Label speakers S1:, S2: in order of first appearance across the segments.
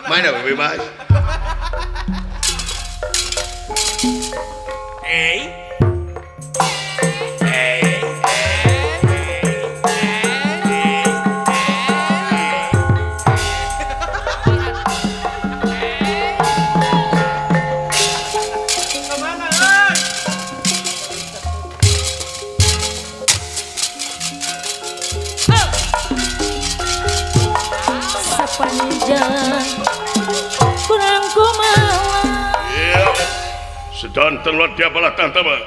S1: Mana bebas?
S2: Hey.
S3: Kurang kumaha.
S1: Sedanten luar dia balah tante mah.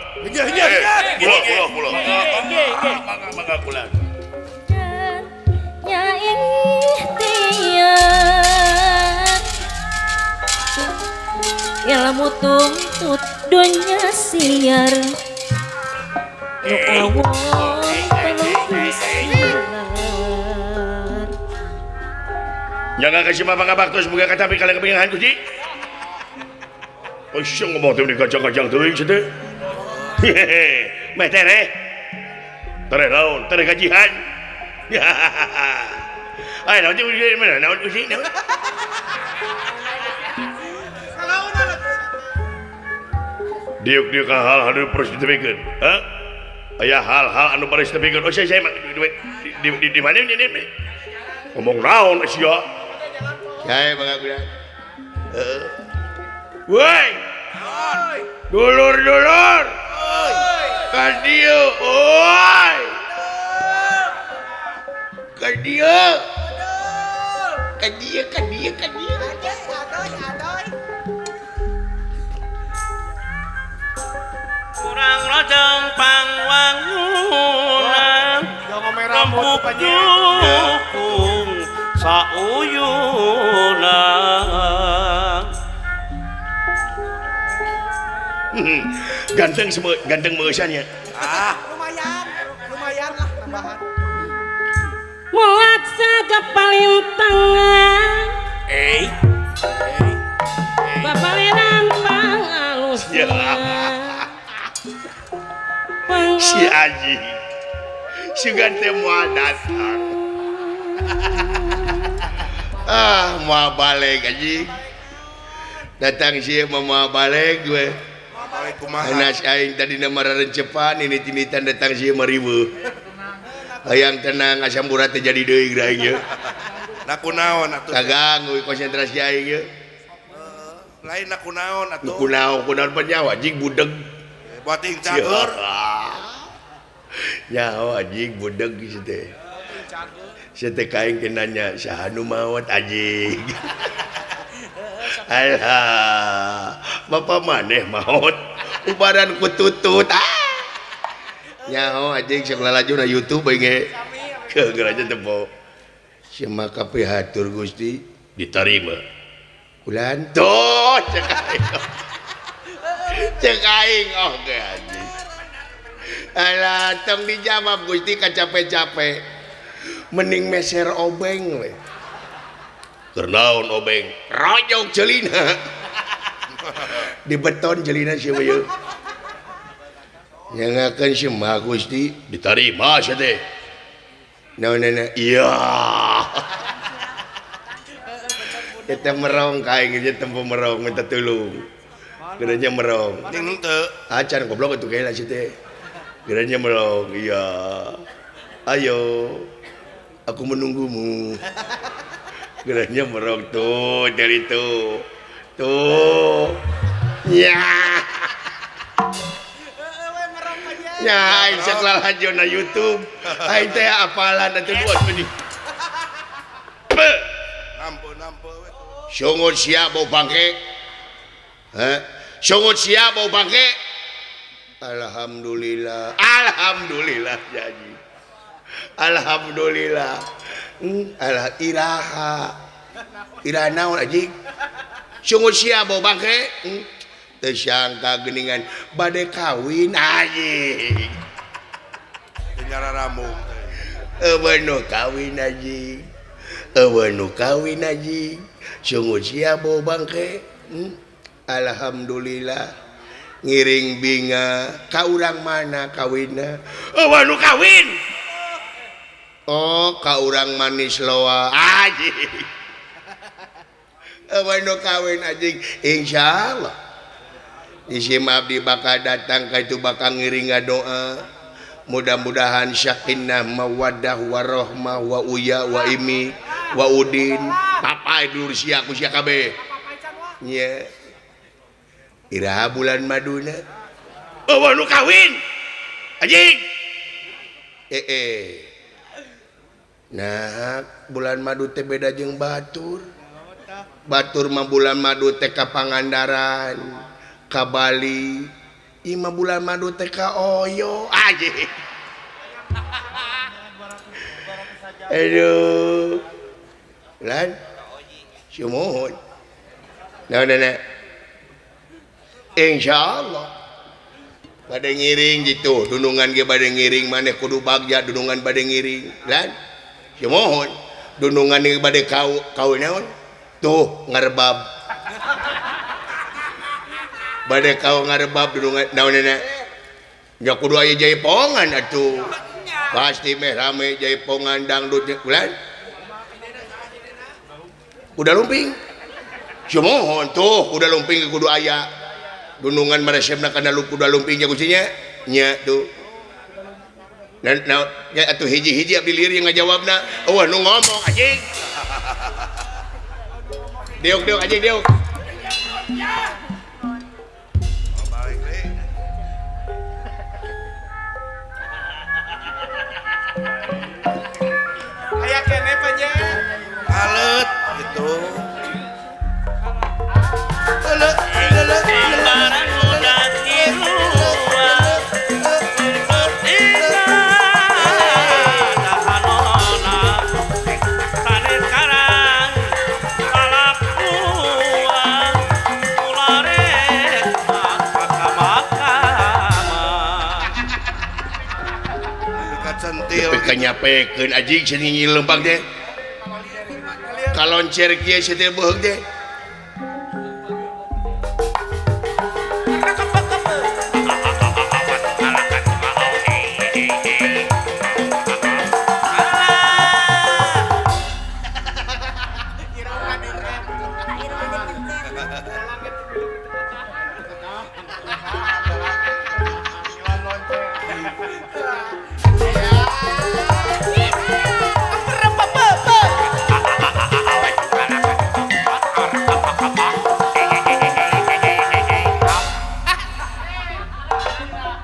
S1: Pulang pulang. Mangga mangga pulang.
S3: Nya ikhtiar ilmu tuntut dunya siar. Nu awon perlu siar.
S1: Jangan kasih mama ngabaktos buka kata tapi kalian kepingan Gusti. Oh, siang ngomong teh kacang-kacang teuing sia teh. Hehehe, meh tereh. Tereh naon? Tereh gajihan. Ay, naon teh mana naon Gusti? Naon? Diuk-diuk hal anu perlu ditepikeun. Hah? Aya hal-hal anu perlu ditepikeun. Oh, saya mah di mana ini? Ngomong naon sia? Saya mangga. Heeh. Woi. Dulur-dulur. Ka dieu, woi. Ka dieu. Ka dieu, ka dieu, ka dieu.
S2: Kurang rojong pangwangunan. Rambut dukung sauyunan.
S1: Ganteng semua, ganteng meusannya.
S4: Ah, lumayan, lumayan lah tambahan.
S3: Melaksa ke palintangan.
S2: Eh.
S3: Bapaliran pangalusna.
S1: Si Aji. Si ganteng moal datang. Ah, moal balik Aji. Datang sih moal balik gue. Anas aing tadi nama rencepan ini tinitan datang sih mariweuh. Hayang tenang asam urat teh jadi deui aing ye.
S4: Na kunaon atuh?
S1: Kaganggu konsentrasi aing ye.
S4: Lain na kunaon atuh?
S1: Kunaon kunaon penyawa anjing budeg.
S4: Buat ing cager.
S1: Nyaho anjing budeg geus teh. Sia teh ka aing teh nanya saha nu maot anjing. Alah, bapak maneh maot ubaran ku tutut. Ah. Nyaho anjing sok lalaju na YouTube aing ge. Keun aja teu. Sia kapihatur Gusti ditarima. Ulan tuh cek aing. Cek aing oge anjing. Alah, tong dijawab Gusti kacape-cape. Mending meser obeng we. Keur naon obeng? Rojok jelina. Di beton jelina sia we. Nyangakeun si mah Gusti ditarima sia teh. Naonana? Iya. Eta merong ka aing ge tempo merong minta tulung. Geranya merong.
S4: Ning teu.
S1: Acan goblok atuh kae lah sia teh. Geranya merong. Iya. Ayo. Aku menunggumu. Geranya merong tuh dari tuh. Tuh. Ya. Ya, aing sok lalajo na YouTube. Aing teh apalan atuh dua ini.
S4: Ampun, ampun.
S1: Sungut sia bau bangke. Heh. Sungut sia bau bangke. Alhamdulillah. Alhamdulillah jadi. Alhamdulillah. Alah iraha. Iraha naon anjing? Sungut sia bau bangke. Teu sangka geuningan bade kawin anjing.
S4: Teu nyararambung teh.
S1: Eueuh nu kawin anjing. Eueuh nu kawin anjing. Sungut sia bau bangke. Alhamdulillah. Ngiring binga ka urang mana kawinna? Eueuh nu kawin. Oh, ka urang manis loa. Anjing. Eueuh nu kawin anjing insyaallah isim abdi bakal datang ka itu bakal ngiring ngadoa mudah-mudahan sakinah mawaddah warahmah wa uya wa imi wa udin papai dulur sia ku sia kabeh nya iraha bulan maduna eueuh nu kawin anjing nah bulan madu teh beda jeung batur batur mah bulan madu teh ka Pangandaran ka Bali ieu mah bulan madu teh ka Oyo anjing aduh lan sumuhun naon insyaallah bade ngiring gitu dunungan ge bade ngiring maneh kudu bagja dunungan bade ngiring lan sumuhun dunungan ge bade kau kau naon tuh ngarebab bade kau ngarebab dunungan naonna nya kudu aya jaipongan atuh pasti meh rame jaipongan dangdut lan kuda lumping sumuhun tuh kuda lumping kudu aya dunungan maresepna kana kuda lumping nya kucinya nya tuh dan ya atuh hiji-hiji abdi lieur yang ngajawabna eueuh nu ngomong anjing deuk-deuk anjing deuk
S2: aya kene panjang
S4: alet gitu
S1: Kanyapekeun anjing cenah lempang teh kaloncer kieu sia teh beuheung teh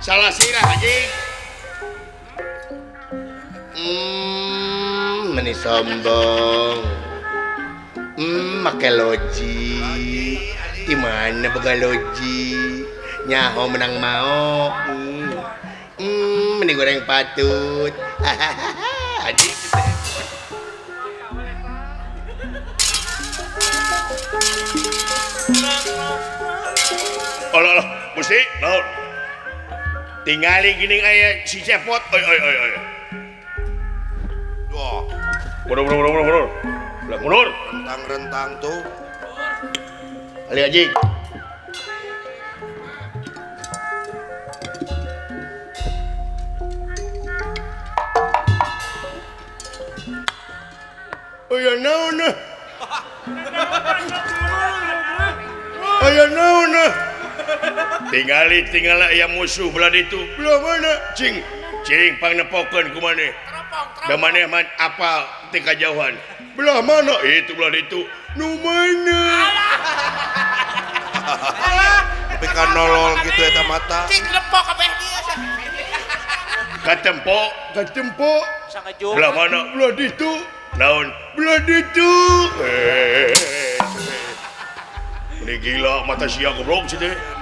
S1: salah sirah anjing meni sombong make loji di mana boga loji nyaho menang maok meni goreng patut anjing Allah Allah mesti naon tingali gini aya si cepot oi oi oi oi
S4: wah
S1: mundur mundur mundur mundur lah mundur
S4: rentang-rentang tuh
S1: ali anjing aya naon aya naon tingali tinggal aya musuh belah ditu belah mana cing cing pangnepokeun ku maneh da maneh mah apal teh kajauhan belah mana itu belah ditu nu mana
S4: tapi kan nolol gitu eta mata
S2: cing lepok kabeh dia
S1: katempo katempo belah mana belah ditu naon belah ditu ini gila mata sia goblok sih teh.